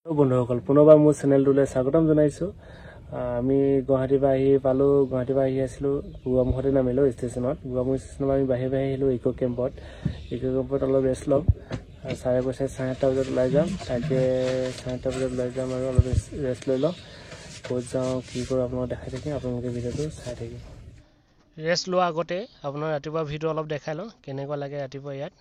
বন্ধুসকল, পুনৰবাৰ মোৰ চেনেলটোলৈ স্বাগতম জনাইছোঁ। আমি গুৱাহাটীৰ পৰা আহি পালোঁ। গুৱাহাটীৰ পৰা আহি আছিলোঁ, গোগামুখতে নামিলোঁ ষ্টেচনত। গোগামুখ ষ্টেচনৰ পৰা আমি বাহিৰে বাহিৰে আহিলোঁ ইক' কেম্পত। ইক' কেম্পত অলপ ৰেষ্ট ল'ম। ছাৰে কৈছে 8:30 বজাত ওলাই যাম। তাকে 8:30 বজাত ওলাই যাম আৰু অলপ ৰেষ্ট লৈ লওঁ। ক'ত যাওঁ, কি কৰোঁ আপোনালোকক দেখাই থাকিম। আপোনালোকে ভিডিঅ'টো চাই থাকিব। ৰেষ্ট লোৱাৰ আগতে আপোনাৰ ৰাতিপুৱা ভিডিঅ' অলপ দেখাই লওঁ, কেনেকুৱা লাগে ৰাতিপুৱা ইয়াত।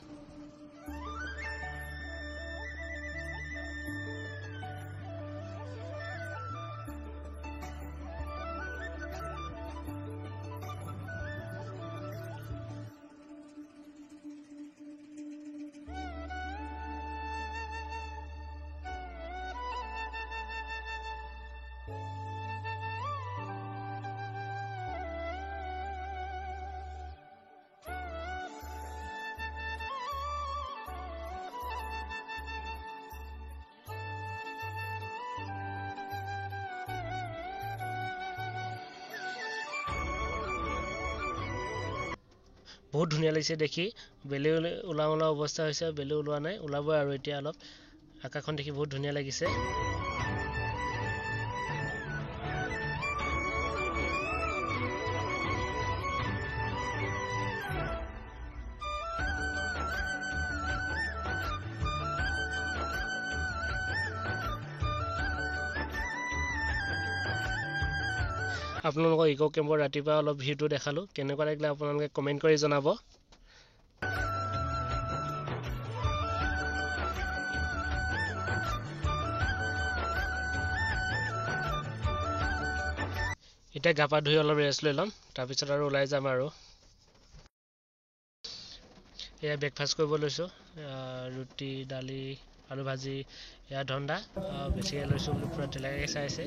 বহুত ধুনীয়া লাগিছে দেখি। বেলি ওলাওঁ ওলাওঁ অৱস্থা হৈছে, বেলি ওলোৱা নাই, ওলাবই আৰু এতিয়া অলপ। আকাশখন দেখি বহুত ধুনীয়া লাগিছে। আপোনালোকক ইক' কেম্পৰ ৰাতিপুৱা অলপ ভিউটো দেখালোঁ, কেনেকুৱা লাগিলে আপোনালোকে কমেণ্ট কৰি জনাব। এতিয়া গা পা ধুই অলপ ৰেষ্ট লৈ ল'ম, তাৰপিছত আৰু ওলাই যাম। আৰু এয়া ব্ৰেকফাষ্ট কৰিব লৈছোঁ, ৰুটি, দালি, আলু ভাজি, এয়া ধন্দা বেছিকৈ লৈছোঁ বুলি পূৰা তেলেকে চাইছে।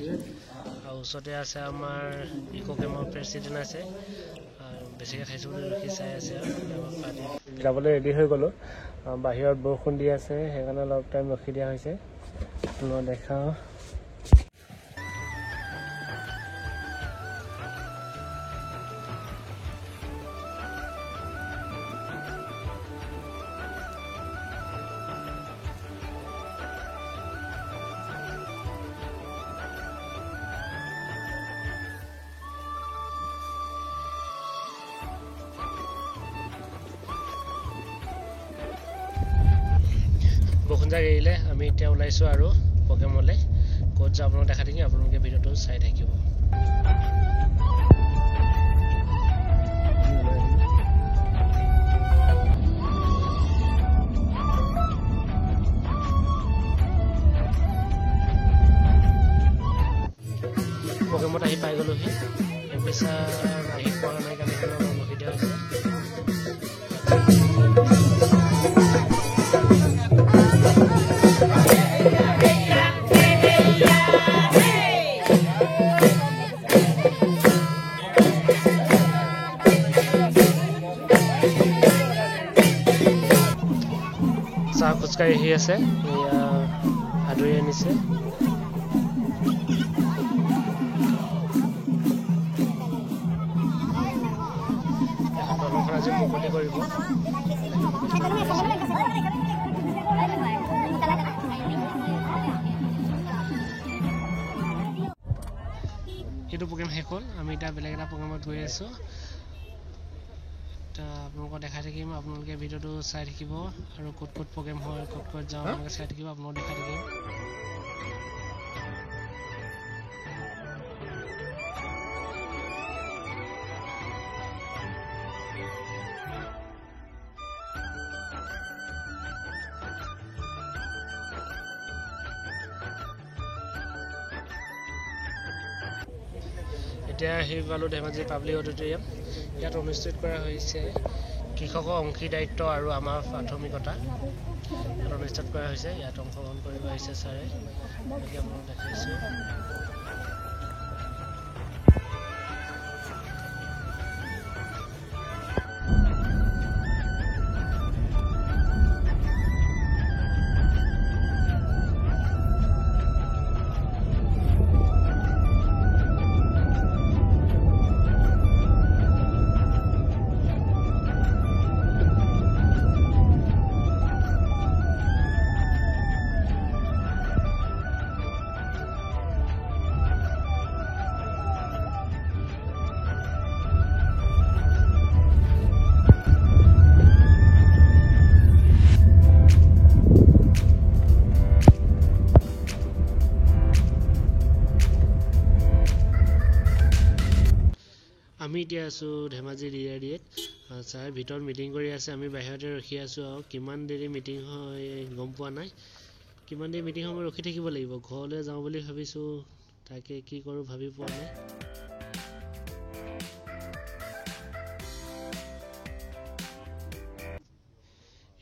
আৰু ওচৰতে আছে আমাৰ ইক' কেম্পৰ প্ৰেচিডেণ্ট আছে, বেছিকৈ খাইছোঁ বুলি ৰখি চাই আছে। আৰু যাবলৈ ৰেডি হৈ গ'লোঁ। বাহিৰত বৰষুণ দি আছে, সেইকাৰণে অলপ টাইম ৰখি দিয়া হৈছে। দেখাওঁ। বৰষুণ জাক এৰিলে, আমি এতিয়া ওলাইছোঁ আৰু প্ৰগ্ৰেমলৈ। ক'ত যাওঁ আপোনালোক দেখাই থাকিম, আপোনালোকে ভিডিঅ'টো চাই থাকিব। প্ৰগ্ৰেমত আহি পাই গ'লোহি। এম পি ছাৰ আহি পোৱা নাই কাৰণে ৰখি দিয়া হৈছে। চাহ খোজকাঢ়ি আহি আছে, এয়া আদৰি আনিছে। এখন দলংখন আজি মুকলি কৰিব। এইটো প্ৰগ্ৰেম শেষ হ'ল, আমি এতিয়া বেলেগ এটা প্ৰগ্ৰেমত গৈ আছোঁ। আপোনালোকক দেখাই থাকিম, আপোনালোকে ভিডিঅ'টো চাই থাকিব। আৰু ক'ত ক'ত প্ৰগ্ৰেম হয়, ক'ত ক'ত যাওঁ আপোনালোকে চাই থাকিব, আপোনালোক দেখাই থাকিম। এতিয়া আহি পালোঁ ধেমাজি পাব্লিক অডিটৰিয়াম। ইয়াত অনুষ্ঠিত কৰা হৈছে কৃষকৰ অংশীদাৰিত্ব আৰু আমাৰ প্ৰাথমিকতা। ইয়াত অনুষ্ঠিত কৰা হৈছে, ইয়াত অংশগ্ৰহণ কৰিব আহিছে ছাৰে। বাকী আপোনালোক দেখাইছোঁ। আমি এতিয়া আছোঁ ধেমাজি DRDAত। ছাৰে ভিতৰত মিটিং কৰি আছে, আমি বাহিৰতে ৰখি আছোঁ। আৰু কিমান দেৰি মিটিং হয় গম পোৱা নাই, কিমান দেৰি মিটিং সময় ৰখি থাকিব লাগিব। ঘৰলৈ যাওঁ বুলি ভাবিছোঁ, তাকে কি কৰোঁ ভাবি পোৱা নাই।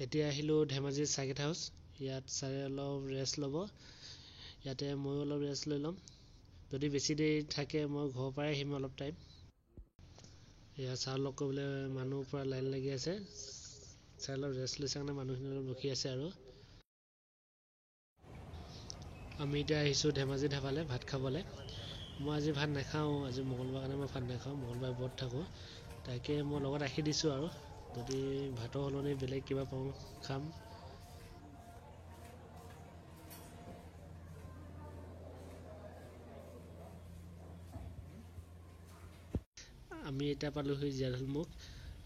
এতিয়া আহিলোঁ ধেমাজি চাৰ্কিট হাউচ। ইয়াত ছাৰে অলপ ৰেষ্ট ল'ব, ইয়াতে ময়ো অলপ ৰেষ্ট লৈ ল'ম। যদি বেছি দেৰি থাকে মই ঘৰৰ পৰাই আহিম অলপ টাইম। এয়া ছাৰ লগ কৰিবলৈ মানুহ পূৰা লাইন লাগি আছে। ছাৰ অলপ ৰেষ্ট লৈছে কাৰণে মানুহখিনি অলপ ৰখি আছে। আৰু আমি এতিয়া আহিছোঁ ধেমাজি ধাবালৈ ভাত খাবলৈ। মই আজি ভাত নাখাওঁ, আজি মঙলবাৰ কাৰণে মই ভাত নাখাওঁ, মঙলবাৰ ব্ৰত থাকোঁ। তাকে মই লগত ৰাখি দিছোঁ আৰু যদি ভাতৰ সলনি বেলেগ কিবা পাওঁ খাম। আমি এতিয়া পালোহি জীয়াঢলমুখ।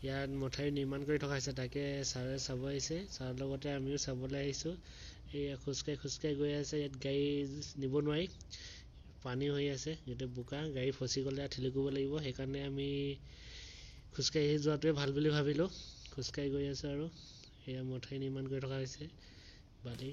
ইয়াত মথাউৰি নিৰ্মাণ কৰি থকা হৈছে, তাকে ছাৰে চাব আহিছে। ছাৰৰ লগতে আমিও চাবলৈ আহিছোঁ। এই খোজকাঢ়ি খোজকাঢ়ি গৈ আছে। ইয়াত গাড়ী নিব নোৱাৰি, পানী হৈ আছে, গোটেই বোকা, গাড়ী ফচি গ'লে ঠেলিব লাগিব। সেইকাৰণে আমি খোজকাঢ়ি যোৱাটোৱে ভাল বুলি ভাবিলোঁ। খোজকাঢ়ি গৈ আছোঁ আৰু এয়া মথাউৰি নিৰ্মাণ কৰি থকা হৈছে বালি।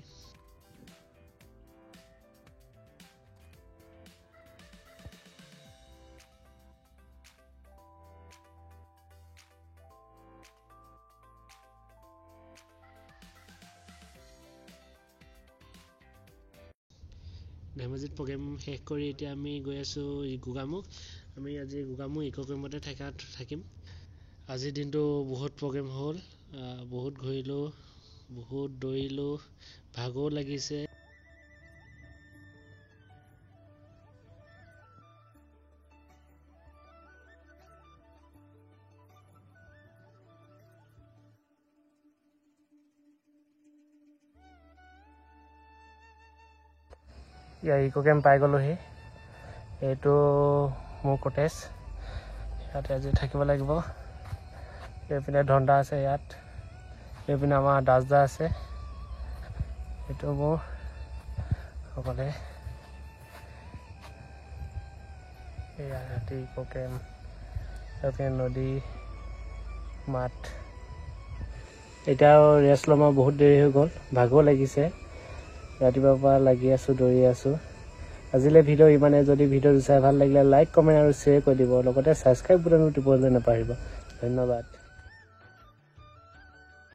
ধেমাজিত প্ৰগ্ৰেম শেষ কৰি এতিয়া আমি গৈ আছোঁ গোগামুখ। আমি আজি গোগামুখ ইক' কেম্পতে থাকিম। আজিৰ দিনটো বহুত প্ৰগ্ৰেম হ'ল, বহুত ঘূৰিলোঁ, বহুত দৌৰিলোঁ, ভাগৰো লাগিছে। ইয়াৰ ইক' কেম্প পাই গ'লোহি। এইটো মোৰ কটেজ, ইয়াতে আজি থাকিব লাগিব। এইপিনে ধন্দা আছে, ইয়াত এইপিনে আমাৰ দাসদা আছে। এইটো মোৰ অকলে। এয়া ৰাতি ইক' কেম্প, এইপিনে নদী মাত। এতিয়া ৰেষ্ট ল'ম, বহুত দেৰি হৈ গ'ল, ভাগৰ লাগিছে। ৰাতিপুৱাৰ পৰা লাগি আছোঁ, দৌৰি আছোঁ। আজিলৈ ভিডিঅ' ইমানে। যদি ভিডিঅ'টো চাই ভাল লাগিলে লাইক, কমেণ্ট আৰু শ্বেয়াৰ কৰি দিব, লগতে ছাবস্ক্ৰাইব বুটনটো টিপিবলৈ নাপাহৰিব। ধন্যবাদ।